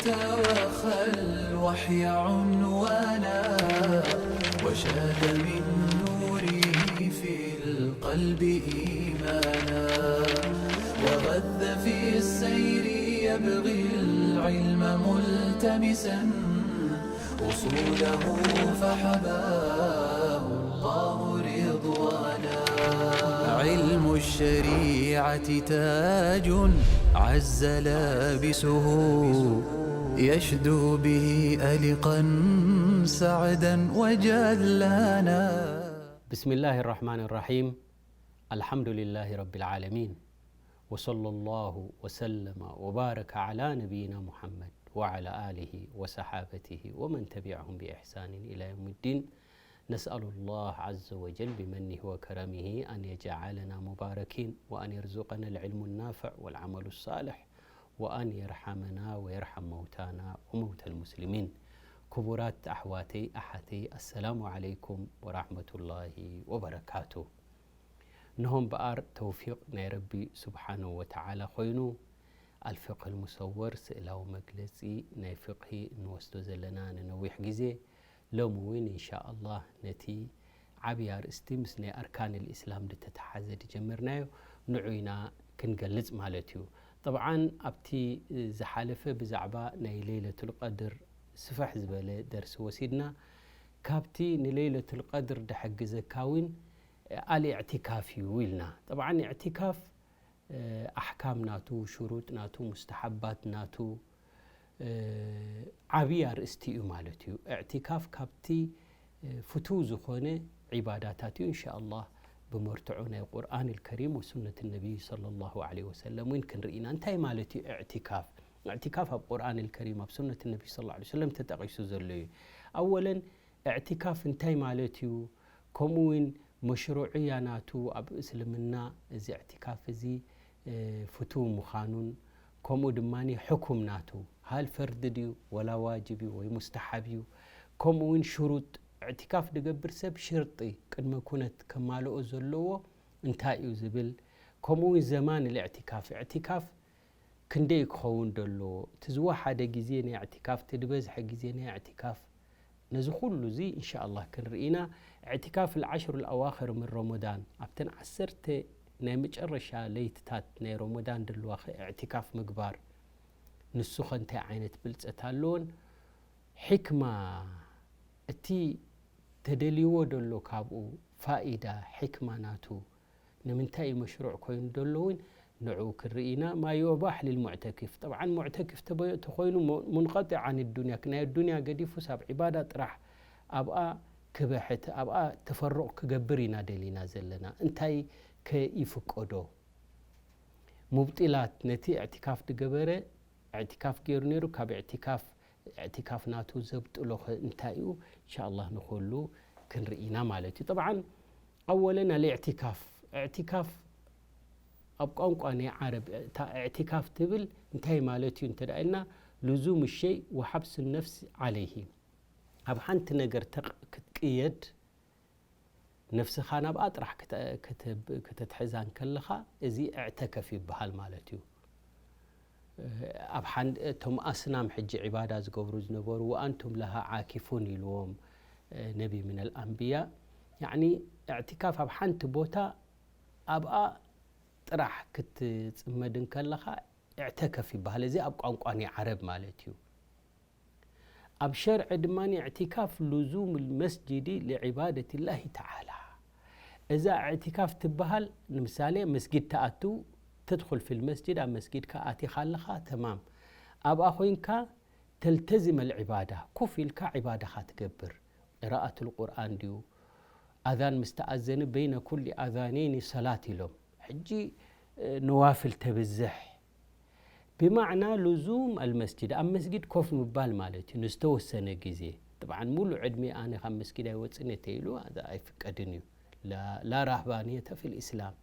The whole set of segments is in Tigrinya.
وخى الوحي عنوانا، وشاد من نوره في القلب إيمانا، وغذ في السير يبغي العلم ملتمسا، أصوله فحباه الله رضوانا. علم الشريعة تاج عز لابسه، يشدو به ألقا سعدا وجلانا. بسم الله الرحمن الرحيم. الحمد لله رب العالمين. وصلى الله وسلم وبارك على نبينا محمد وعلى آله وصحابته ومن تبعهم بإحسان إلى يوم الدين. نسأل الله عز وجل بمنه وكرمه أن يجعلنا مباركين، وأن يرزقنا العلم النافع والعمل الصالح، وأن يرحمنا ويرحم موتانا وموتى المسلمين. ክቡራት ኣሕዋተይ ኣሓተይ፣ ኣሰላሙ ዓለይኩም ወራሕመቱላሂ ወበረካቱ። ንሆም በኣር ተውፊቕ ናይ ረቢ ስብሓነሁ ወተዓላ ኮይኑ፣ ኣልፍቅህ ልሙሰወር ስእላዊ መግለጺ ናይ ፍቅሂ እንወስዶ ዘለና ንነዊሕ ግዜ፣ ሎሚ እውን ኢንሻኣላህ ነቲ ዓብዪ ኣርእስቲ ምስ ናይ ኣርካን ልእስላም ዝተተሓዘ ዝጀመርናዮ ንዑ ኢና ክንገልጽ ማለት እዩ። ጠብዓን ኣብቲ ዝሓለፈ ብዛዕባ ናይ ለይለቱል ቀድር ስፍሕ ዝበለ ደርሲ ወሲድና፣ ካብቲ ንለይለቱል ቀድር ደሕግዘካ እውን ኣልእዕቲካፍ እዩ ኢልና። ጠብዓን እዕቲካፍ ኣሕካም ናቱ፣ ሽሩጥ ናቱ፣ ሙስተሓባት ናቱ ዓብዪ ኣርእስቲ እዩ ማለት እዩ። እዕቲካፍ ካብቲ ፍቱው ዝኾነ ዒባዳታት እዩ። እንሻኣላህ ብመርትዖ ናይ ቁርኣን ልከሪም ወሱነት ነቢይ ሰለላሁ ዐለይሂ ወሰለም እውን ክንርኢ ኢና። እንታይ ማለት እዩ እዕቲካፍ? እዕቲካፍ ኣብ ቁርኣን ልከሪም ኣብ ሱነት ነቢይ ሰለላሁ ዐለይሂ ወሰለም ተጠቒሱ ዘሎ እዩ። ኣወለን እዕቲካፍ እንታይ ማለት እዩ? ከምኡ እውን መሽሩዕያ ናቱ ኣብ እስልምና እዚ እዕቲካፍ እዚ ፍቱው ምዃኑን ከምኡ ድማ ሕኩም ናቱ ሃል ፈርዲ ድዩ ወላ ዋጅብ እዩ ወይ ሙስተሓብ እዩ፣ ከምኡ እውን ሽሩጥ እዕቲካፍ ድገብር ሰብ ሽርጢ ቅድመ ኩነት ከማልኦ ዘለዎ እንታይ እዩ ዝብል፣ ከምኡ እውን ዘማን ልእዕቲካፍ እዕቲካፍ ክንደይ ክኸውን ደሎ፣ እቲ ዝወሓደ ግዜ ናይ እዕቲካፍ፣ እቲ ዝበዝሐ ግዜ ናይ እዕቲካፍ፣ ነዚ ኩሉ እዚ እንሻኣላህ ክንርኢ ኢና። እዕቲካፍ ልዓሽሩ ልኣዋኽር ምን ረመዳን፣ ኣብተን ዓሰርተ ናይ መጨረሻ ለይትታት ናይ ረመዳን ደለዋ ኸ እዕቲካፍ ምግባር፣ ንሱ ኸ እንታይ ዓይነት ብልፀት ኣለዎን? ሕክማ፣ እቲ ተደልይዎ ደሎ ካብኡ ፋኢዳ፣ ሕክማ ናቱ፣ ንምንታይ እዩ መሽሩዕ ኮይኑ ደሎ እውን ንዕኡ ክንርኢ ኢና። ማ ዩባሕ ልልሙዕተኪፍ፣ ጠብዓን ሙዕተኪፍ ተበዮ ተኾይኑ ሙ-፣ ሙንቀጢዕ ዓን ዱንያ፣ ናይ ዱንያ ገዲፉስ ኣብ ዒባዳ ጥራሕ ኣብኣ ክበሕት፣ ኣብኣ ተፈሩቕ ክገብር ኢና ደሊና ዘለና። እንታይ ከ ይፍቀዶ? ሙብጢላት፣ ነቲ እዕቲካፍ ድገበረ፣ እዕቲካፍ ገይሩ ነይሩ፣ ካብ እዕቲካፍ፣ እዕቲካፍ ናቱ ዘብጥሎ ኸ እንታይ እዩ? እንሻኣላህ ንኹሉ ክንርኢ ኢና ማለት እዩ። ጠብዓን ኣወለን ኣልእዕቲካፍ፣ እዕቲካፍ ኣብ ቋንቋ ናይ ዓረብ እታ እዕቲካፍ ትብል እንታይ ማለት እዩ እንተ ደኣ ኢልና፣ ልዙም ሸይ ወሓብስ ነፍስ ዓለይሂ፣ ኣብ ሓንቲ ነገር ተቕ-፣ ክትቅየድ ነፍስኻ ናብኣ ጥራሕ ክተ-፣ ክተ-፣ ከተትሕዛ እንከለኻ እዚ እዕተከፍ ይበሃል ማለት እዩ። ኣብ ሓን-፣ እቶም ኣስናም ሕጂ ዒባዳ ዝገብሩ ዝነበሩ ወኣንቱም ለሃ ዓኪፉን ኢልዎም ነቢ ምን ኣልኣንብያ። ያዕኒ እዕቲካፍ ኣብ ሓንቲ ቦታ ኣብኣ ጥራሕ ክትጽመድ እንከለኻ እዕተከፍ ይበሃል። እዚ ኣብ ቋንቋ ናይ ዓረብ ማለት እዩ። ኣብ ሸርዒ ድማ እዕቲካፍ ልዙም ልመስጅዲ ልዕባደት ላሂ ተዓላ። እዛ እዕቲካፍ ትበሃል፣ ንምሳሌ መስጊድ ትኣቱ፣ ተድኹል ፊል መስጅድ፣ ኣብ መስጊድካ ኣቲኻ ኣለኻ፣ ተማም። ኣብኣ ኮይንካ ተልተዚም ኣልዕባዳ፣ ኮፍ ኢልካ ዕባዳኻ ትገብር። ቅራኣት ልቁርኣን ድዩ? ኣዛን ምስ ተኣዘነ በይነ ኩሊ ኣዛነይኒ ሰላት ኢሎም። ሕጂ ነዋፍል ተብዝሕ። ብማዕና ልዙም ኣልመስጅድ፣ ኣብ መስጊድ ኮፍ ምባል ማለት እዩ፣ ንዝተወሰነ ግዜ። ጥብዓን ሙሉእ ዕድሜ ኣነ ካብ መስጊድ ኣይወፅን እየ ተይሉ፣ ኣዛ ኣይፍቀድን እዩ። ላ፣ ላ ራህባንየተ ፊል ኢስላም።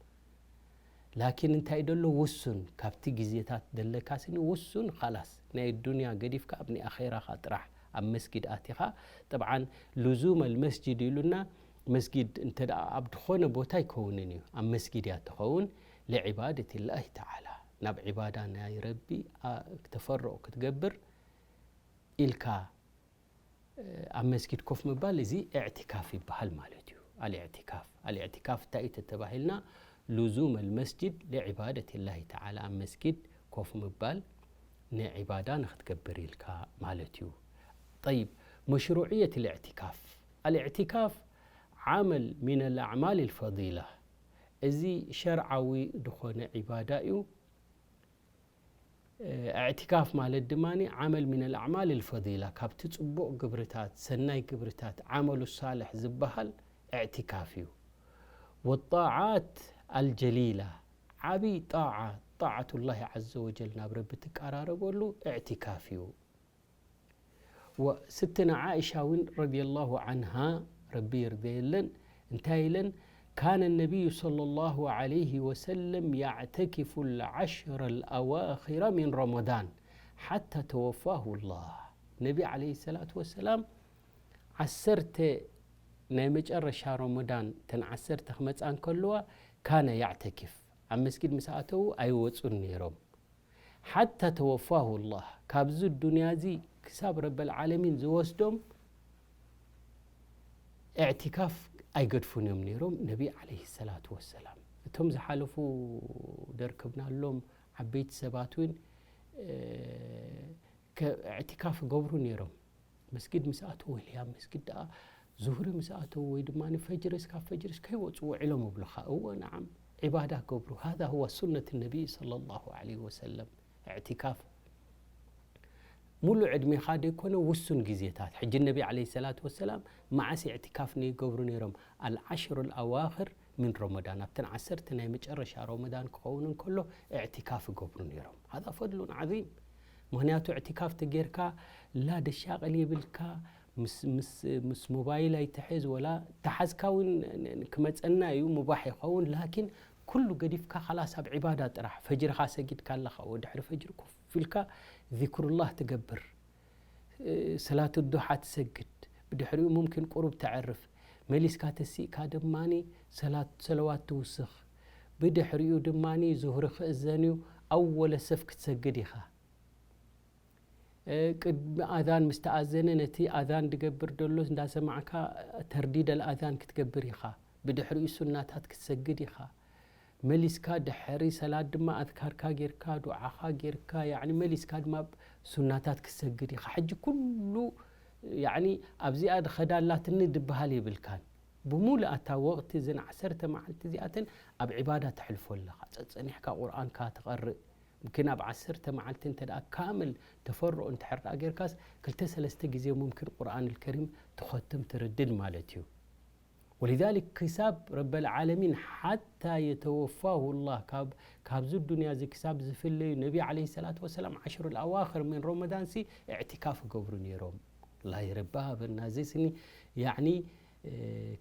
ላኪን እንታይ ደሎ ውሱን፣ ካብቲ ግዜታት ደለካ ስኒ ውሱን፣ ኻላስ፣ ናይ ዱንያ ገዲፍካ ኣብ ናይ ኣኼራኻ ጥራሕ ኣብ መስጊድ ኣቲኻ። ጥብዓን ልዙም ኣልመስጅድ ኢሉና፣ መስጊድ እንተ ደኣ ኣብ ዝኾነ ቦታ ኣይከውንን እዩ፣ ኣብ መስጊድ እያ ትኸውን። ልዕባደት ላሂ ተዓላ፣ ናብ ዕባዳ ናይ ረቢ ኣ-፣ ተፈርቕ ክትገብር፣ ኢልካ ኣብ መስጊድ ኮፍ ምባል፣ እዚ እዕቲካፍ ይበሃል ማለት እዩ። ኣልእዕቲካፍ ኣልእዕቲካፍ እንታይ እዩ ተተባሂልና፣ ሉዙም ኣልመስጅድ ሊዕባደት ላሂ ተዓላ፣ ኣብ መስጊድ ኮፍ ምባል ንዒባዳ ንክትገብር ኢልካ ማለት እዩ። ጠይብ፣ መሽሩዕየት ልእዕቲካፍ ኣልእዕቲካፍ ዓመል ሚን ኣልኣዕማል ልፈዲላ፣ እዚ ሸርዓዊ ዝኾነ ዒባዳ እዩ። እዕቲካፍ ማለት ድማ ዓመል ሚን ኣልኣዕማል ልፈዲላ፣ ካብቲ ጽቡቕ ግብርታት፣ ሰናይ ግብርታት፣ ዓመሉ ሳልሕ ዝበሃል እዕቲካፍ እዩ። ወጣዓት ኣልጀሊላ፣ ዓብይ ጣዓ፣ ጣዓቱላሂ ዐዘ ወጀል፣ ናብ ረቢ ትቀራረበሉ እዕቲካፍ እዩ። ወስትነ ዓኢሻ እውን ረዲየላሁ ዐንሃ፣ ረቢ ይርደየለን፣ እንታይ ኢለን? ካነ ነቢዩ ሰለላሁ ዐለይሂ ወሰለም ያዕተኪፉ ልዓሽረ ልኣዋኺረ ሚን ረመዳን ሓታ ተወፋሁ ላህ። ነቢ ዐለይሂ ሰላቱ ወሰላም ዓሰርተ ናይ መጨረሻ ረመዳን፣ ተን ዓሰርተ ክመጻ እንከለዋ፣ ካነ ያዕተኪፍ፣ ኣብ መስጊድ ምስ ኣተዉ ኣይወጹን ነይሮም። ሓታ ተወፋሁ ላህ፣ ካብዚ ዱንያ እዚ ክሳብ ረበል ዓለሚን ዝወስዶም እዕቲካፍ ኣይገድፉን እዮም ነይሮም ነቢ ዐለይሂ ሰላቱ ወሰላም። እቶም ዝሓለፉ ደርክብናሎም ዓበይቲ ሰባት እውን፣ እ፣ ከ-፣ እዕቲካፍ ይገብሩ ነይሮም። መስጊድ ምስ ኣተዉ፣ ወልያ መስጊድ ደኣ ዙህሪ ምስ ኣተዉ ወይ ድማ ፈጅርስ፣ ካብ ፈጅርስ ከይወጹ ውዒሎም ይብሉኻ። እወ፣ ነዓም፣ ዒባዳ ገብሩ። ሃዛ ሁወ ሱነት ነቢይ ሰለላሁ ዐለይሂ ወሰለም። እዕቲካፍ ሙሉእ ዕድሜኻ ደይኮነ፣ ውሱን ግዜታት። ሕጂ ነቢ ዐለይሂ ሰላቱ ወሰላም መዓስ እዕቲካፍ ይገብሩ ነይሮም? ኣልዓሽሩ ልኣዋኽር ሚን ረመዳን፣ ኣብተን ዓሰርተ ናይ መጨረሻ ረመዳን ክኸውን እንከሎ እዕቲካፍ ይገብሩ ነይሮም። ሃዛ ፈድሉን ዓዚም። ምኽንያቱ እዕቲካፍ ተጌርካ ላ ደሻቕል የብልካ፣ ምስ፣ ምስ፣ ምስ ሞባይል ኣይትሕዝ፣ ወላ ተሓዝካ እውን ክመጸና እዩ፣ ሙባሕ ይኸውን። ላኪን ኩሉ ገዲፍካ፣ ኻላስ ኣብ ዒባዳ ጥራሕ። ፈጅርኻ ሰጊድካ ኣለኻ፣ ወድሕሪ ፈጅሪ ኮፍ ኢልካ ዚክሩላህ ትገብር፣ ሰላት ዱሓ ትሰግድ፣ ብድሕሪኡ ሙምኪን ቁሩብ ተዕርፍ፣ መሊስካ ተሲእካ ድማኒ ሰላት፣ ሰለዋት ትውስኽ። ብድሕሪኡ ድማኒ ዙህሪ ክእዘን እዩ፣ ኣወለ ሰፍ ክትሰግድ ኢኻ። እ፣ ቅድሚ ኣዛን ምስ ተኣዘነ፣ ነቲ ኣዛን ድገብር ደሎ እንዳሰማዕካ፣ ተርዲድ ኣልኣዛን ክትገብር ኢኻ። ብድሕሪኡ ሱናታት ክትሰግድ ኢኻ። መሊስካ ድሕሪ ሰላት ድማ ኣዝካርካ ጌርካ፣ ዱዓኻ ጌርካ፣ ያዕኒ መሊስካ ድማ ሱናታት ክትሰግድ ኢኻ። ሕጂ ኩሉ፣ ያዕኒ ኣብዚኣ ድኸዳ ኣላትኒ ድበሃል የብልካን። ብሙሉእ ኣታ ወቕቲ እዘን ዓሰርተ መዓልቲ እዚኣተን ኣብ ዒባዳ ተሕልፎ ኣለኻ። ጸጸኒሕካ ቁርኣንካ ትቐርእ። ምክን ኣብ ዓሰርተ መዓልቲ እንተ ደኣ ካምል ተፈርዖ እንድሕር ደኣ ጌርካስ፣ ክልተ ሰለስተ ግዜ ሙምክን ቁርኣን ኣልከሪም ትኸትም ትርድድ ማለት እዩ። ወሊዛሊክ ክሳብ ረበል ዓለሚን ሓታ የተወፋሁ ላህ፣ ካብ፣ ካብዚ ዱንያ እዚ ክሳብ ዝፍለዩ ነቢ ዓለይሂ ሰላቱ ወሰላም ዓሽሩ ልኣዋኽር ሚን ረመዳን ሲ እዕቲካፍ ይገብሩ ነይሮም። ላሂ ረቢ ሃበና። እዚ ስኒ ያዕኒ፣ እ፣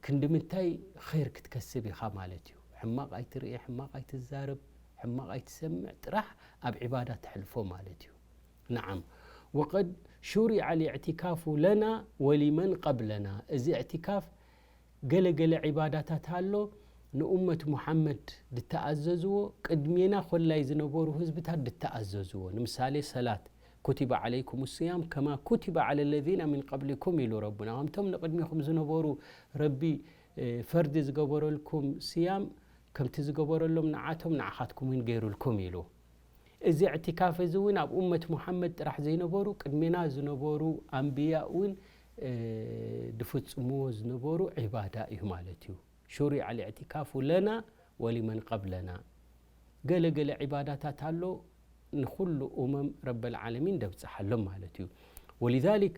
ክንዲ ምንታይ ኸይር ክትከስብ ኢኻ ማለት እዩ። ሕማቕ ኣይትርኢ፣ ሕማቕ ኣይትዛረብ፣ ሕማቕ ኣይትሰምዕ፣ ጥራሕ ኣብ ዒባዳ ተሕልፎ ማለት እዩ። ነዓም፣ ወቀድ ሹሪዐ ልእዕቲካፉ ለና ወሊመን ቀብለና። እዚ እዕቲካፍ ገለ ገለ ዒባዳታት ኣሎ፣ ንኡመት ሙሓመድ ድተኣዘዝዎ፣ ቅድሜና ኮላይ ዝነበሩ ህዝብታት ድተኣዘዝዎ። ንምሳሌ ሰላት፣ ኩቲበ ዓለይኩም ስያም ከማ ኩቲበ ዓለ ለዚነ ሚን ቀብሊኩም ኢሉ ረቡና። ከምቶም ንቅድሚኹም ዝነበሩ ረቢ፣ እ፣ ፈርዲ ዝገበረልኩም ስያም ከምቲ ዝገበረሎም ንዓቶም ንዓኻትኩም እውን ገይሩልኩም ኢሉ። እዚ እዕቲካፍ እዚ እውን ኣብ ኡመት ሙሓመድ ጥራሕ ዘይነበሩ፣ ቅድሜና ዝነበሩ ኣንብያ እውን፣ እ፣ ድፍጽምዎ ዝነበሩ ዒባዳ እዩ ማለት እዩ። ሹሪዐ ልእዕቲካፉ ለና ወሊመን ቀብለና። ገለ ገለ ዒባዳታት ኣሎ፣ ንኹሉ ኡመም ረበል ዓለሚን ደብጽሓሎም ማለት እዩ። ወሊዛሊክ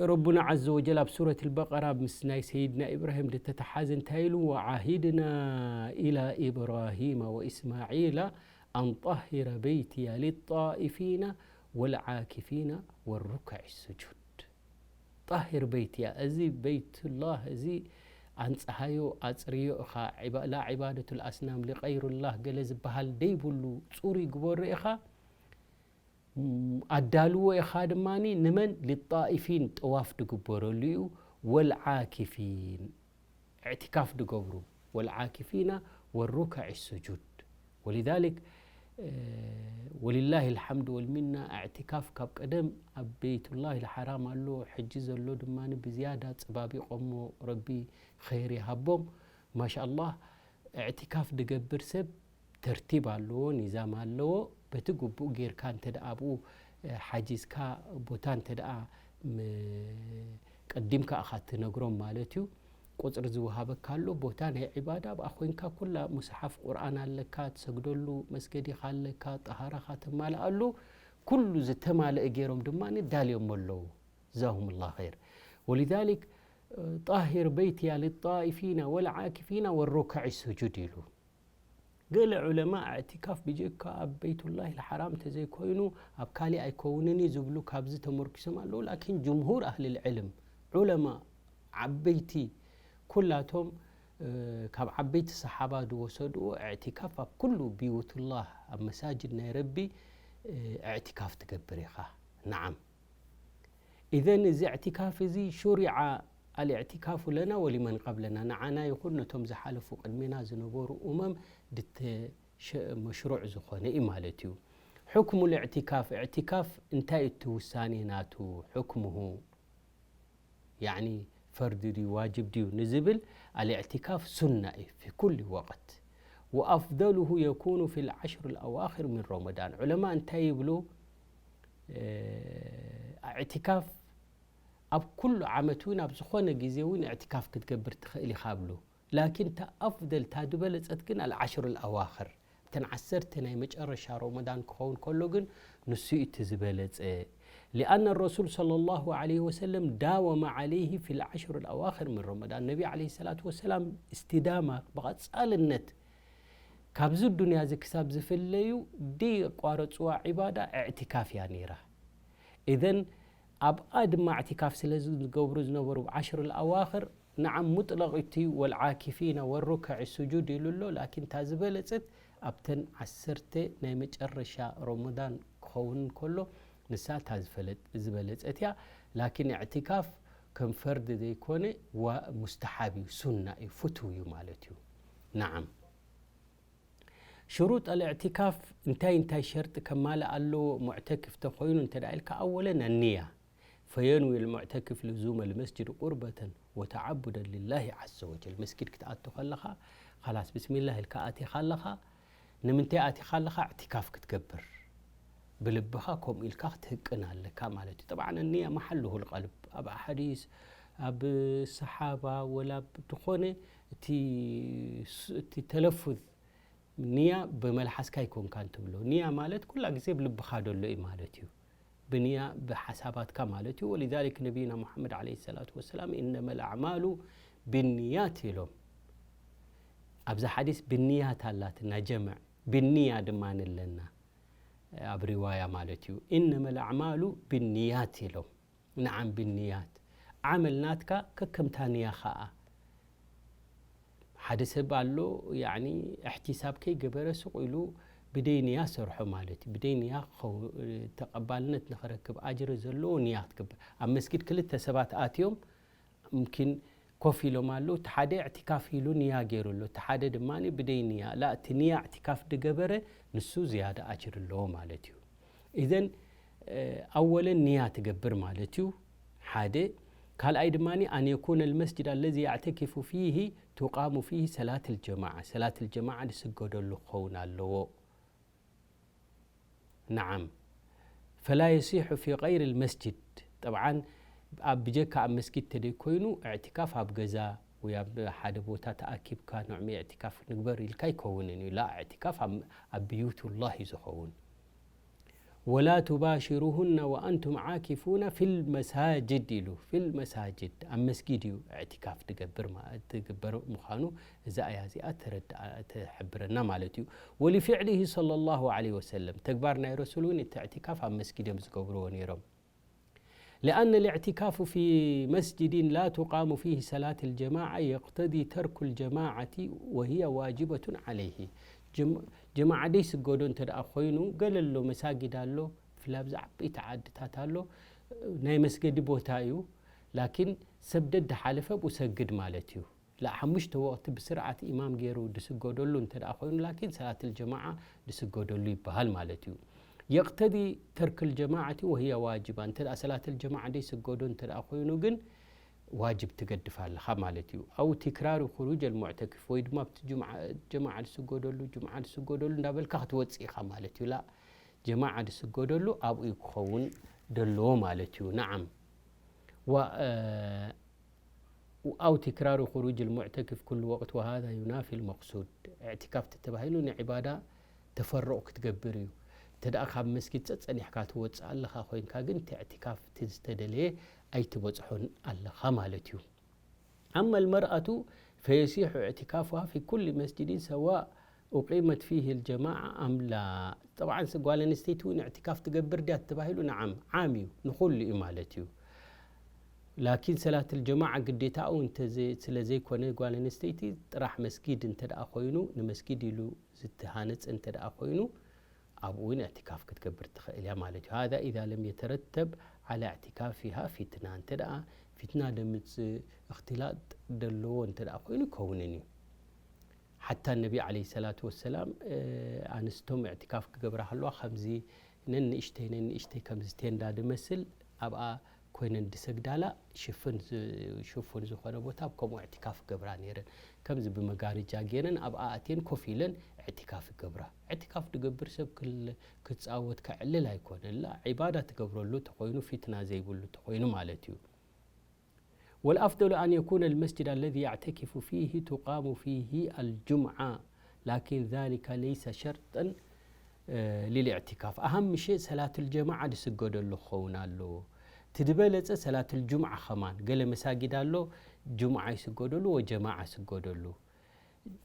ረቡና ዐዘ ወጀል ኣብ ሱረት ኣልበቀራ ምስ ናይ ሰይድና ኢብራሂም ድተተሓዘ እንታይ ኢሉ? ወዓሂድና ኢላ ኢብራሂመ ወኢስማዒላ ኣን ጠሂረ በይትየ ሊጣኢፊነ ወልዓኪፊነ ወሩከዕ ስጁድ። ጣሂር በይትያ፣ እዚ በይቱላህ እዚ ኣንጽሃዮ፣ ኣጽርዮ ኢኻ። ዒባ-፣ ላ ዒባደቱል ኣስናም ሊቀይሩላህ ገለ ዝበሃል ደይብሉ፣ ጽሩይ ግበሮ ኢኻ። ም-፣ ኣዳልዎ ኢኻ ድማኒ ንመን? ሊጣኢፊን፣ ጠዋፍ ድግበረሉ እዩ። ወልዓኪፊን፣ እዕቲካፍ ድገብሩ። ወልዓኪፊና ወሩከዕ ስጁድ። ወሊዛሊክ ወሊላሂ ልሓምድ ወልሚና። ኣዕቲካፍ ካብ ቀደም ኣብ ቤይቱላሂ ልሓራም ኣሎ፣ ሕጂ ዘሎ ድማ ብዝያዳ ጽባቢቖሞ፣ ረቢ ኸይር ይሃቦም። ማሻኣላህ። ኣዕቲካፍ ድገብር ሰብ ተርቲብ ኣለዎ፣ ኒዛም ኣለዎ። በቲ ግቡእ ጌርካ እንተ ደኣ ኣብኡ፣ እ፣ ሓጂዝካ፣ ቦታ እንተ ደኣ ም-፣ ቀዲምካ ኢኻ ትነግሮም ማለት እዩ። ቁጽሪ ዝወሃበካ ኣሎ፣ ቦታ ናይ ዒባዳ ኣብኣ ኮይንካ ኩላ ሙስሓፍ ቁርኣን ኣለካ፣ ትሰግደሉ መስገዲኻ ኣለካ፣ ጠሃራኻ ተማልኣሉ፣ ኩሉ ዝተማልአ ገይሮም ድማ ዳልዮም ኣለዉ። ጀዛሁሙላህ ኸይር። ወሊዛሊክ፣ እ፣ ጣሂር በይትያ ሊጣኢፊና ወልዓኪፊና ወሩካዒ ሱጁድ ኢሉ። ገለ ዑለማ ኣዕቲካፍ ብጀካ ኣብ በይቱላሂ ልሓራም እንተዘይኮይኑ ኣብ ካሊእ ኣይከውንን እዩ ዝብሉ ካብዚ ተመርኪሶም ኣለዉ። ላኪን ጅምሁር ኣህሊ ልዕልም፣ ዑለማ ዓበይቲ ኩላቶም፣ እ፣ ካብ ዓበይቲ ሰሓባ ዝወሰድዎ ኣዕቲካፍ ኣብ ኩሉ ብዩቱላህ ኣብ መሳጅድ ናይ ረቢ፣ እ፣ ኣዕቲካፍ ትገብር ኢኻ። ነዓም። ኢዘን እዚ ኣዕቲካፍ እዚ ሹሪዓ ኣልእዕቲካፉ ለና ወሊመን ቀብለና፣ ንዓና ይኹን ነቶም ዝሓለፉ ቅድሜና ዝነበሩ ኡመም ድተ-፣ ሸ-፣ መሽሩዕ ዝኾነ እዩ ማለት እዩ። ሕክሙ ልእዕቲካፍ፣ እዕቲካፍ እንታይ እቲ ውሳኔ ናቱ? ሕክሙሁ፣ ያዕኒ ፈርዲ ድዩ ዋጅብ ድዩ ንዝብል፣ ኣልእዕቲካፍ ሱና እዩ ፊ ኩል ወቅት። ወኣፍደሉሁ የኩኑ ፊ ልዓሽር ልኣዋኽር ምን ረመዳን። ዑለማ እንታይ ይብሉ? እ፣ እዕቲካፍ ኣብ ኩሉ ዓመት እውን ኣብ ዝኾነ ግዜ እውን እዕቲካፍ ክትገብር ትኽእል ኢኻ ብሉ። ላኪን እታ ኣፍደል፣ እታ ዝበለጸት ግን ኣልዓሽር ኣልኣዋኽር፣ እተን ዓሰርተ ናይ መጨረሻ ረመዳን ክኸውን ከሎ ግን ንሱ እዩ እቲ ዝበለጸ። ሊኣነ ረሱል ሰለላሁ ዐለይሂ ወሰለም ዳወመ ዐለይሂ ፊ ልዓሽር ኣልኣዋኽር ምን ረመዳን። ነቢ ዐለይሂ ሰላቱ ወሰላም እስትዳማ፣ ብቐጻልነት ካብዚ ዱንያ እዚ ክሳብ ዝፍለዩ ደየቋረጽዋ ዒባዳ እዕቲካፍ እያ ነይራ። ኢዘን ኣብኣ ድማ እዕቲካፍ ስለ ዝገብሩ ዝነበሩ፣ ብዓሽር ኣልኣዋኽር፣ ነዓም፣ ሙጥለቕ እቲ ወልዓኪፊነ ወሩካዒ ሱጁድ ኢሉ ኣሎ። ላኪን እታ ዝበለጸት ኣብተን ዓሰርተ ናይ መጨረሻ ረመዳን ክኸውን ከሎ፣ ንሳ እታ ዝፈለ-፣ ዝበለጸት እያ። ላኪን እዕቲካፍ ከም ፈርዲ ዘይኮነ፣ ዋ-፣ ሙስተሓብ እዩ፣ ሱና እዩ፣ ፍቱው እዩ ማለት እዩ። ነዓም። ሽሩጥ ኣልእዕቲካፍ እንታይ እንታይ ሸርጢ ከማልእ ኣለዎ? ሙዕተክፍ ተኾይኑ እንተ ደኣ ኢልካ፣ ኣወለን ኣንያ፣ ፈየንዊ ልሙዕተክፍ ልዙመ ልመስጅድ ቁርበተን ወተዓቡደን ልላሂ ዐዘ ወጀል። መስጊድ ክትኣቱ ከለኻ፣ ኻላስ ብስሚላህ ኢልካ ኣቲኻ ኣለኻ። ንምንታይ ኣቲኻ ኣለኻ? እዕቲካፍ ክትገብር። ብልብኻ ከምኡ ኢልካ ክትህቅን ኣለካ ማለት እዩ። ጠብዓን ኣንያ መሓሉሁ ልቀልብ። ኣብ ኣሓዲስ፣ ኣብ ሰሓባ፣ ወላ ኣብ ዝኾነ እቲ ስ-፣ እቲ ተለፉዝ ንያ ብመልሓስካ ኣይኮንካን ትብሎ። ንያ ማለት ኩላ ግዜ ብልብኻ ደሎ እዩ ማለት እዩ። ብንያ ብሓሳባትካ ማለት እዩ። ወሊዛሊክ ነቢይና ሙሓመድ ዓለይሂ ሰላቱ ወሰላም፣ "ኢነመል ኣዕማሉ ብንያት" ኢሎም። ኣብዛ ሓዲስ ብንያት ኣላትና ጀምዕ፣ ብንያ ድማ ንለና ኣብ ሪዋያ ማለት እዩ። "ኢነመል ኣዕማሉ ብንያት" ኢሎም። ነዓም ብንያት። ዓመል ናትካ ከከምታ ንያ ኸኣ። ሓደ ሰብ ኣሎ፣ ያዕኒ፣ እሕቲሳብ ከይገበረ ስቕ ኢሉ ብደይ ንያ ሰርሖ ማለት እዩ። ብደይ ንያ ክኸው-፣ ተቐባልነት ንኽረክብ ኣጅሪ ዘለዎ ንያ ክትገብር። ኣብ መስጊድ ክልተ ሰባት ኣትዮም፣ ሙምኪን ኮፍ ኢሎም ኣለዉ። እቲ ሓደ እዕቲካፍ ኢሉ ንያ ገይሩ ኣሎ። እቲ ሓደ ድማ ብደይ ንያ። ላ፣ እቲ ንያ እዕቲካፍ ድገበረ፣ ንሱ ዝያዳ ኣጅሪ ኣለዎ ማለት እዩ። ኢዘን፣ እ፣ ኣወለን ንያ ትገብር ማለት እዩ። ሓደ። ካልኣይ ድማ፣ ኣን የኩነ ልመስጅድ ኣለዚ ያዕተኪፉ ፊሂ ቱቃሙ ፊሂ ሰላት ልጀማዓ። ሰላት ልጀማዓ ዝስገደሉ ክኸውን ኣለዎ። ነዓም። ፈላ የሲሑ ፊ ገይሪ ልመስጅድ። ጠብዓን፣ ኣብ ብጀካ ኣብ መስጊድ ተደይ ኮይኑ፣ እዕቲካፍ ኣብ ገዛ ወይ ኣብ ሓደ ቦታ ተኣኪብካ፣ ንዕሚ እዕቲካፍ ንግበር ኢልካ ኣይከውንን እዩ። ላ፣ እዕቲካፍ ኣብ፣ ኣብ ብዩቱላህ እዩ ዝኸውን። ወላ ቱባሽሩሁነ ወኣንቱም ዓኪፉነ ፊል መሳጅድ ኢሉ። ፊል መሳጅድ፣ ኣብ መስጊድ እዩ እዕቲካፍ ትገብር ማ-፣ ትግበር ምዃኑ እዛ ኣያ እዚኣ ተረድኣ-፣ ትሕብረና ማለት እዩ። ወሊፊዕሊሂ ሰለላሁ ዐለይሂ ወሰለም፣ ተግባር ናይ ረሱል እውን እቲ እዕቲካፍ ኣብ መስጊድ እዮም ዝገብርዎ ነይሮም። لأن الاعتكاف في مسجد لا تقام فيه صلاة الجماعة يقتضي ترك الجماعة وهي واجبة عليه። ጀም-፣ ጀማዓ ደይ ስገዶ እንተ ደኣ ኮይኑ፣ ገለ ኣሎ፣ መሳጊድ ኣሎ፣ ብፍላይ ኣብዚ ዓበይቲ ዓድታት ኣሎ፣ ናይ መስገዲ ቦታ እዩ፣ ላኪን ሰብ ደድሓለፈ ኣብኡ ሰግድ ማለት እዩ። لا ሓሙሽተ ወቕቲ ብስርዓት ኢማም ገይሩ ድስገደሉ እንተ ደኣ ኮይኑ ላኪን ሰላት ልጀማዓ ድስገደሉ ይበሃል ማለት እዩ። يقتضي ترك الجماعة وهي واجبة እንተ ደኣ ሰላት ልጀማዓ ደይስገዶ እንተ ደኣ ኮይኑ ግን ዋጅብ ትገድፍ ኣለኻ ማለት እዩ። أو تكرار خروج المعتكف ወይ ድማ ኣብቲ ጅምዓ ጀማዓ ዝስገደሉ ጅምዓ ዝስገደሉ እንዳበልካ ክትወፅእ ኢኻ ማለት እዩ። ላ ጀማዓ ዝስገደሉ ኣብኡ እዩ ክኸውን ደለዎ ማለት እዩ። نعم و أو تكرار خروج المعتكف كل وقت وهذا ينافي المقصود. اعتكاف ተተባሂሉ ንዒባዳ ተፈሩቕ ክትገብር እዩ። እንተ ደኣ ካብ መስጊድ ጸጸኒሕካ ትወጽእ ኣለኻ ኮይንካ ግን እቲ اعتكاف እቲ ዝተደለየ ኣይትበጽሖን ኣለኻ ማለት እዩ። أما المرأة فيصح اعتكافها في كل مسجد سواء أقيمت فيه الجماعة أم لا. طبعا ስ-፣ ጓል ኣንስተይቲ እውን اعتكاف ትገብር ድያ ተባሂሉ نعم ዓም እዩ፣ ንኹሉ እዩ ማለት እዩ። ላኪን ሰላት الجماعة ግዴታኡ እንተ ዘ-፣ ስለ ዘይኮነ ጓል ኣንስተይቲ ጥራሕ መስጊድ እንተ ደኣ ኮይኑ ንመስጊድ ኢሉ ዝተሃነጸ እንተ ደኣ ኮይኑ ኣብኡ እውን اعتكاف ክትገብር ትኽእል እያ ማለት እዩ። هذا إذا لم يترتب على اعتكافها فتنة እንተ ደኣ ፊትና ደምጽእ እኽትላጥ ደለዎ እንተ ደኣ ኮይኑ ይከውንን እዩ። ሓታ ነቢ ዓለይሂ ሰላቱ ወሰላም ኣንስቶም اعتكاف ክገብራ ከለዋ ከምዚ ነንእሽተይ ነንእሽተይ ከምዚ ቴንዳ ድመስል ኣብኣ ኮይነን ድሰግዳላ ሽፍን ዝ-፣ ሽፉን ዝኾነ ቦታ ኣብ ከምኡ اعتكاف ክገብራ ነይረን። ከምዚ ብመጋረጃ ገይረን ኣብኣ ኣትየን ኮፍ ኢለን اعتكاف ይገብራ። اعتكاف ድገብር ሰብ ክል-፣ ክጻወት ከዕልል ኣይኮነን። ላ ዒባዳ ትገብረሉ ተኾይኑ ፊትና ዘይብሉ ተኾይኑ ማለት እዩ። والأفضل أن يكون المسجد الذي يعتكف فيه تقام فيه الجمعة لكن ذلك ليس شرطا للاعتكاف. ኣሃም ምሸ ሰላት الجماعة ድስገደሉ ክኸውን ኣለዎ። እቲ ዝበለጸ ሰላት الجمعة ከማን ገለ መሳጊድ ኣሎ ጅሙዓ ይስገደሉ ወጀማዓ ይስገደሉ።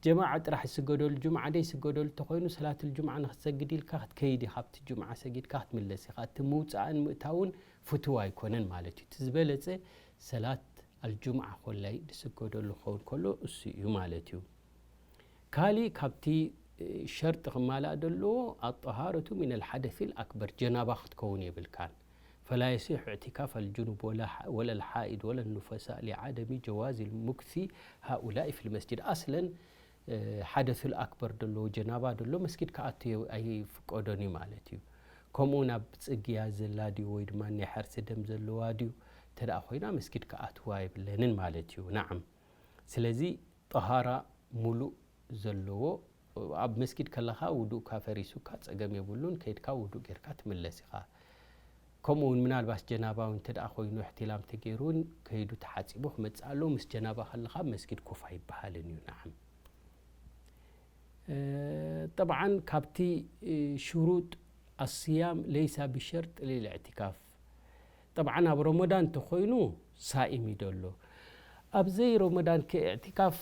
ጀማዓ ጥራሕ ዝስገደሉ ጅምዓ ደይስገደሉ እንተኾይኑ ሰላት ልጅምዓ ንክትሰግድ ኢልካ ክትከይድ ኢኻ ኣብቲ ጅምዓ ሰጊድካ ክትምለስ ኢኻ። እቲ ምውፃእን ምእታውን ፍትው ኣይኮነን ማለት እዩ። እቲ ዝበለፀ ሰላት ኣልጅምዓ ኮላይ ዝስገደሉ ክኸውን ከሎ እሱ እዩ ማለት እዩ። ካሊእ ካብቲ ሸርጢ ክማላእ ዘለዎ ኣጠሃረቱ ሚን ኣልሓደፊ ልኣክበር ጀናባ ክትከውን የብልካን። فلا يصح اعتكاف الجنب ولا الحائض ولا النفساء لعدم جواز المكث هؤلاء في المسجد. ኣስለን ሓደሱል ኣክበር ደሎ ጀናባ ደሎ መስጊድ ክኣቱ ኣይፍቀዶን እዩ ማለት እዩ። ከምኡ ናብ ፅግያ ዘላ ድዩ ወይ ድማ ናይ ሕርሲ ደም ዘለዋ ድዩ እንተ ደኣ ኮይና መስጊድ ክኣትዋ የብለንን ማለት እዩ። ናዓም ስለዚ ጠሃራ ሙሉእ ዘለዎ ኣብ መስጊድ ከለኻ ውዱእካ ፈሪሱካ ጸገም የብሉን፣ ከይድካ ውዱእ ጌርካ ትምለስ ኢኻ። ከምኡ እውን ምናልባሽ ጀናባ እውን እንተ ደኣ ኮይኑ እሕትላም ተገይሩ እውን ከይዱ ተሓጺቡ ክመጽእ ኣለዎ። ምስ ጀናባ ከለኻ ኣብ መስጊድ ኮፍ ኣይበሃልን እዩ። ነዓም። ጠብዓን ካብቲ ሽሩጥ ኣስያም ለይሳ ብሸርጥ ሊልእዕቲካፍ። ጠብዓን ኣብ ረመዳን እንተኾይኑ ሳኢም እዩ ደሎ። ኣብ ዘይ ረመዳን ከ እዕቲካፍ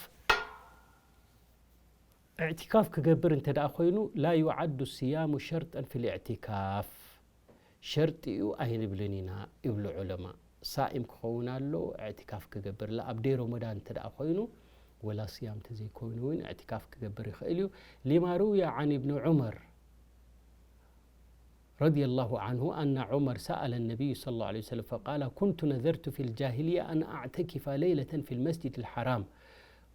እዕቲካፍ ክገብር እንተ ደኣ ኮይኑ ላ ዩዓዱ ስያሙ ሸርጠን ፊል እዕቲካፍ። ሸርጢ እዩ ኣይንብልን ኢና ይብሉ ዑለማ። ሳኢም ክኸውን ኣለዎ እዕቲካፍ ክገብር። ላ ኣብ ደይ ረመዳን እንተ ደኣ ኮይኑ ወላ ስያም እንተ ዘይኮይኑ እውን እዕቲካፍ ክገብር ይኽእል እዩ። ሊማ ሩውያ ዓን ኢብኒ ዑመር ረዲየላሁ ዓንሁ ኣና ዑመር ሰኣለ ነቢዩ ሰለላሁ ዐለይሂ ወሰለም ፈቃለ ኩንቱ ነዘርቱ ፊል ጃሂልያ ኣን ኣዕተኪፈ ለይለተን ፊል መስጂድ ልሓራም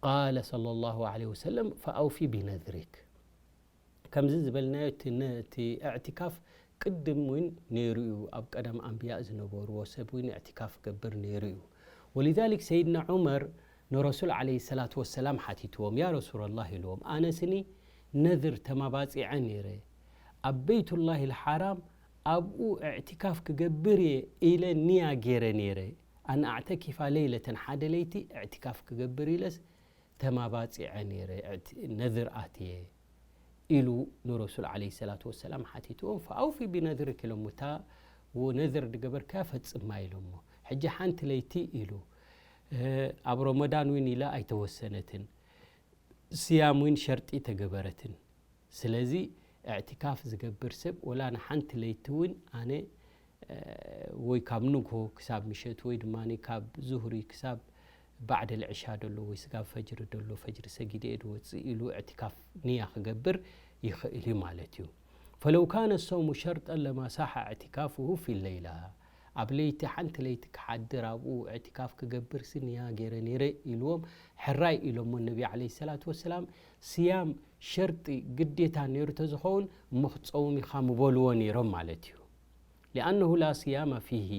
ቃለ ሰለላሁ ዐለይሂ ወሰለም ፈኣውፊ ቢነዝሪክ። ከምዚ ዝበልናዮ እቲ ነ-፣ እቲ እዕቲካፍ ቅድም እውን ነይሩ እዩ። ኣብ ቀደም ኣንብያእ ዝነበርዎ ሰብ እውን እዕቲካፍ ገብር ነይሩ እዩ። ወሊዛሊክ ሰይድና ዑመር ንረሱል ዓለይሂ ሰላቱ ወሰላም ሓቲትዎም፣ ያ ረሱለላህ ኢልዎም፣ ኣነ ስኒ ነዝር ተማባጺዐ ነይረ፣ ኣብ በይቱላሂ ልሓራም ኣብኡ እዕቲካፍ ክገብር እየ ኢለ ንያ ገይረ ነይረ፣ ኣን ኣዕተኪፋ ለይለተን ሓደ ለይቲ እዕቲካፍ ክገብር ኢለስ ተማባጺዐ ነይረ፣ እዕቲ-፣ ነዝር ኣትየ ኢሉ ንረሱል ዓለይሂ ሰላቱ ወሰላም ሓቲትዎም፣ ፈኣውፊ ቢነዝሪክ ኢሎሞ፣ እታ ነዝር ዝገበርካያ ፈጽማ ኢሎሞ። ሕጂ ሓንቲ ለይቲ ኢሉ፣ እ፣ ኣብ ረመዳን እውን ኢላ ኣይተወሰነትን፣ ስያም እውን ሸርጢ ተገበረትን። ስለዚ እዕቲካፍ ዝገብር ሰብ ወላ ንሓንቲ ለይቲ እውን ኣነ፣ እ፣ ወይ ካብ ንግሆ ክሳብ ምሸት ወይ ድማ ካብ ዙህሪ ክሳብ ባዕደል ዕሻ ደሎ ወይ ስጋብ ፈጅሪ ደሎ ፈጅሪ ሰጊደ እየ ድወፅእ ኢሉ እዕቲካፍ ንያ ክገብር ይኽእል እዩ ማለት እዩ። ፈለው ካነ ሰውሙ ሸርጠን ለማ ሳሓ እዕቲካፍሁ ፊ ለይላ። ኣብ ለይቲ ሓንቲ ለይቲ ክሓድር ኣብኡ እዕትካፍ ክገብር ሲ ንያ ገይረ ነይረ ኢልዎም። ሕራይ ኢሎሞ ነቢ ዓለይሂ ሰላቱ ወሰላም። ስያም ሸርጢ ግዴታ ነይሩ ተዝኸውን እሞ ክትፀውም ኢኻ ምበልዎ ነይሮም ማለት እዩ። ሊኣነሁ ላ ስያመ ፊሂ፣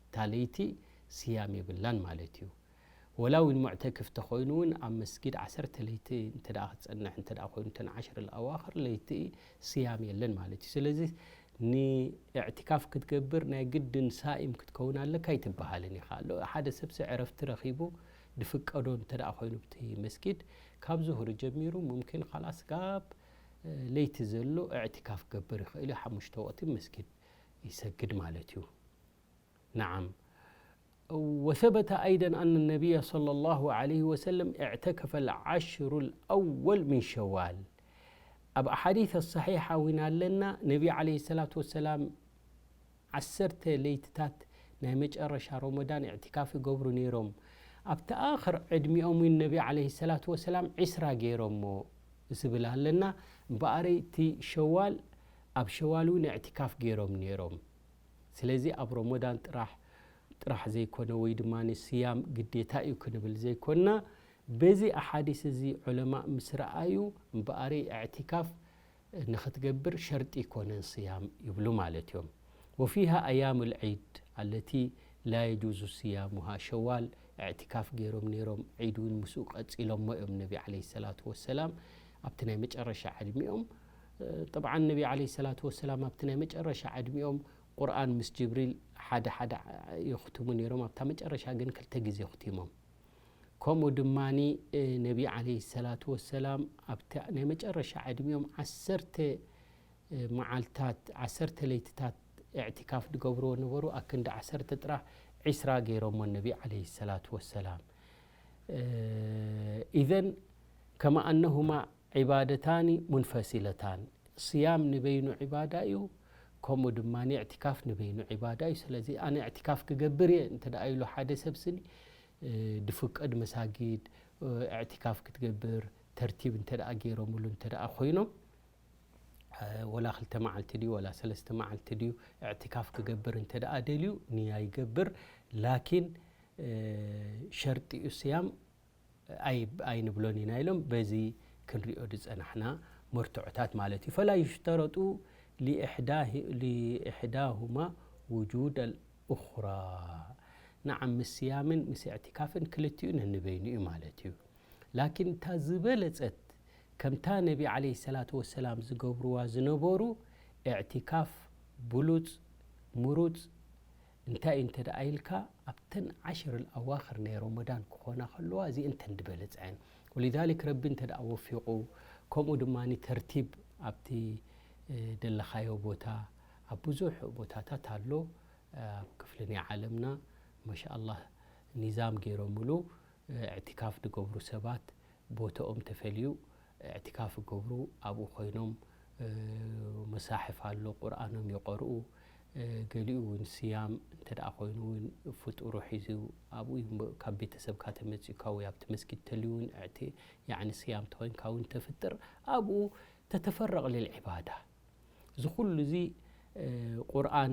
እታ ለይቲ ስያም የብላን ማለት እዩ። ወላ እውን ሙዕተክፍ ተኾይኑ እውን ኣብ መስጊድ ዓሰርተ ለይቲ እንተ ደኣ ክትጸንሕ እንተ ደኣ ኮይኑ እተን ዓሽር ኣዋኽር ለይቲ ስያም የለን ማለት እዩ። ስለዚ ንእዕትካፍ ክትገብር ናይ ግድን ሳኢም ክትከውን ኣለካ ኣይትበሃልን ኢኻ። ኣሎ ሓደ ሰብሲ ዕረፍቲ ረኺቡ ድፍቀዶ እንተ ደኣ ኮይኑ ብቲ መስጊድ ካብ ዙሁር ጀሚሩ ሙምኪን ኻላስ ጋብ ለይቲ ዘሎ እዕትካፍ ክገብር ይኽእል እዩ። ሓሙሽተ ወቕቲ መስጊድ ይሰግድ ማለት እዩ። نعم. وثبت أيضا أن النبي صلى الله عليه وسلم اعتكف العشر الأول من شوال. ኣብ ኣሓዲት ሰሒሓ እውን ኣለና። ነቢ ዓለይሂ ሰላቱ ወሰላም ዓሰርተ ለይትታት ናይ መጨረሻ ረመዳን እዕትካፍ ይገብሩ ነይሮም። ኣብቲ ኣኽር ዕድሚኦም እውን ነቢ ዓለይሂ ሰላቱ ወሰላም ዒስራ ገይሮሞ ዝብል ኣለና። እምበኣረይ እቲ ሸዋል፣ ኣብ ሸዋል እውን እዕትካፍ ገይሮም ነይሮም። ስለዚ ኣብ ረመዳን ጥራሕ ጥራሕ ዘይኮነ ወይ ድማ ስያም ግዴታ እዩ ክንብል ዘይኮና፣ በዚ ኣሓዲስ እዚ ዑለማእ ምስ ረኣዩ እምበኣረይ እዕትካፍ ንኽትገብር ሸርጢ ይኮነን ስያም ይብሉ ማለት እዮም። وفيها أيام العيد التي لا يجوز صيامها. ሸዋል እዕትካፍ ገይሮም ነይሮም፣ ዒድ እውን ምስኡ ቀጺሎሞ እዮም ነቢ ዓለይሂ ሰላቱ ወሰላም ኣብቲ ናይ መጨረሻ ዕድሚኦም። ጠብዓን ነቢ ዓለይሂ ሰላቱ ወሰላም ኣብቲ ናይ መጨረሻ ዕድሚኦም ቁርኣን ምስ ጅብሪል ሓደ ሓደ የኽትሙ ነይሮም። ኣብታ መጨረሻ ግን ክልተ ግዜ ኣኽቲሞም። ከምኡ ድማ ነቢ ዓለይሂ ሰላቱ ወሰላም ኣብቲ ናይ መጨረሻ ዕድሚኦም ዓሰርተ መዓልታት፣ ዓሰርተ ለይትታት እዕትካፍ ዝገብርዎ ነበሩ። ኣክንዲ ዓሰርተ ጥራሕ ዒስራ ገይሮሞ ነቢ ዓለይሂ ሰላቱ ወሰላም። ኢዘን ከማ ኣነሁማ ዒባደታኒ ሙንፈሲለታን፣ ስያም ንበይኑ ዒባዳ እዩ፣ ከምኡ ድማ እዕትካፍ ንበይኑ ዒባዳ እዩ። ስለዚ ኣነ እዕትካፍ ክገብር እየ እንተ ደኣ ኢሉ ሓደ ሰብ ስኒ፣ እ፣ ድፍቀድ መሳጊድ፣ እ፣ እዕትካፍ ክትገብር ተርቲብ እንተ ደኣ ገይሮምሉ እንተ ደኣ ኮይኖም፣ እ፣ ወላ ክልተ መዓልቲ ድዩ ወላ ሰለስተ መዓልቲ ድዩ እዕትካፍ ክገብር እንተ ደኣ ደልዩ ንያ ይገብር። ላኪን፣ እ፣ ሸርጢኡ ስያም ኣይ-፣ ኣይንብሎን ኢና ኢሎም በዚ ክንሪኦ ዝጸናሕና መርትዖታት ማለት እዩ። ፈላ ዩሽተረጡ ሊኢሕዳሂ-፣ ሊኢሕዳሁማ ውጁድ ኣልኡኽራ። ነዓም፣ ምስ ስያምን ምስ እዕትካፍን ክልቲኡ ነንበይኑ እዩ ማለት እዩ። ላኪን እታ ዝበለጸት ከምታ ነቢ ዓለይሂ ሰላቱ ወሰላም ዝገብርዋ ዝነበሩ እዕትካፍ ብሉጽ፣ ምሩጽ፣ እንታይ እዩ እንተ ደኣ ኢልካ፣ ኣብተን ዓሽር ኣዋኽር ናይ ረመዳን ክኾና ከለዋ፣ እዚአን እተን ዝበለጻ እየን። ወሊዛሊክ ረቢ እንተ ደኣ ወፊቑ፣ ከምኡ ድማ ተርቲብ ኣብቲ፣ እ፣ ደለኻዮ ቦታ፣ ኣብ ብዙሕ ቦታታት ኣሎ። ኣብ ክፍሊ ናይ ዓለምና፣ ማሻኣላህ፣ ኒዛም ገይሮምሉ፣ እ፣ እዕትካፍ ዝገብሩ ሰባት ቦታኦም ተፈልዩ እዕትካፍ ይገብሩ፣ ኣብኡ ኮይኖም፣ እ፣ መሳሕፍ ኣሎ፣ ቁርኣኖም ይቐርኡ። እ፣ ገሊኡ እውን ስያም እንተ ደኣ ኮይኑ እውን ፍጡሩ ሒዙ ኣብኡ እዩ እምበ-፣ ካብ ቤተሰብካ ተመጺእካ ወይ ኣብቲ መስጊድ ተልዩ እውን እዕቲ-፣ ያዕኒ ስያም ተኾይንካ እውን ተፍጥር፣ ኣብኡ ተተፈረቕ ሊልዒባዳ። እዚ ኩሉ እዚ፣ እ፣ ቁርኣን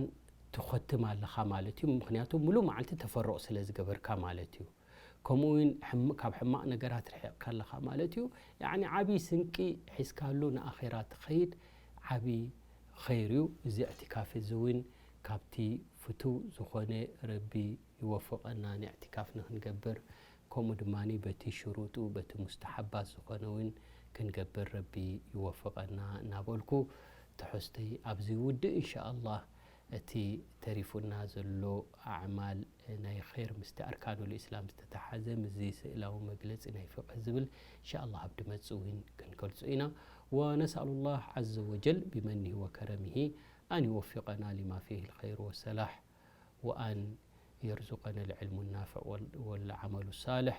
ትኸትም ኣለኻ ማለት እዩ። ምኽንያቱ ምሉእ መዓልቲ ተፈረቕ ስለ ዝገበርካ ማለት እዩ። ከምኡ እውን ሕም-፣ ካብ ሕማቕ ነገራት ርሒቕካ ኣለኻ ማለት እዩ። ያዕኒ ዓቢ ስንቂ ሒዝካሉ ንኣኼራ ትኸይድ ዓቢ ኸይር እዩ። እዚ እዕትካፍ እዚ እውን ካብቲ ፍቱው ዝኾነ ረቢ ይወፍቐና ንእዕትካፍ ንኽንገብር፣ ከምኡ ድማ በቲ ሽሩጡ፣ በቲ ሙስተሓባት ዝኾነ እውን ክንገብር ረቢ ይወፍቐና እናበልኩ፣ ትሕዝቶይ ኣብዚ ይውድእ። እንሻኣላህ፣ እቲ ተሪፉና ዘሎ ኣዕማል ናይ ኸይር ምስቲ ኣርካኑል ኢስላም ዝተተሓዘ፣ ምስዚ ስእላዊ መግለጺ ናይ ፍቅህ ዝብል፣ እንሻኣላህ፣ ኣብ ድመጽእ እውን ክንገልጾ ኢና። ወነስኣሉላህ ዐዘ ወጀል ቢመኒሂ ወከረሚሂ ኣን ይወፊቀና ሊማ ፊሂ ልኸይር ወሰላሕ። وأن يرزقنا العلم النافع وال-، والعمل الصالح.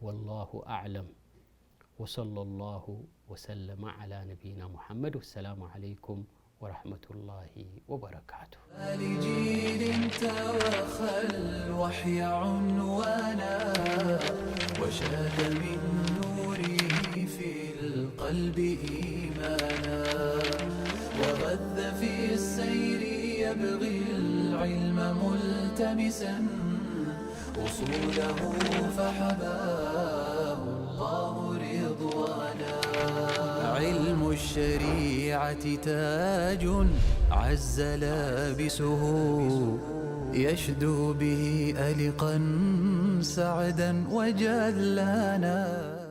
والله أعلم. وصلى الله وسلم على نبينا محمد. والسلام عليكم ورحمة الله وبركاته. لجيل توخى الوحي عنوانا، وشاد من نوره في القلب إيمانا، وغذ في السير يبغي العلم ملتمسا أصوله فحباه الله رضوانا. علم الشريعة تاج عز لابسه، يشدو به ألقا سعدا وجلانا.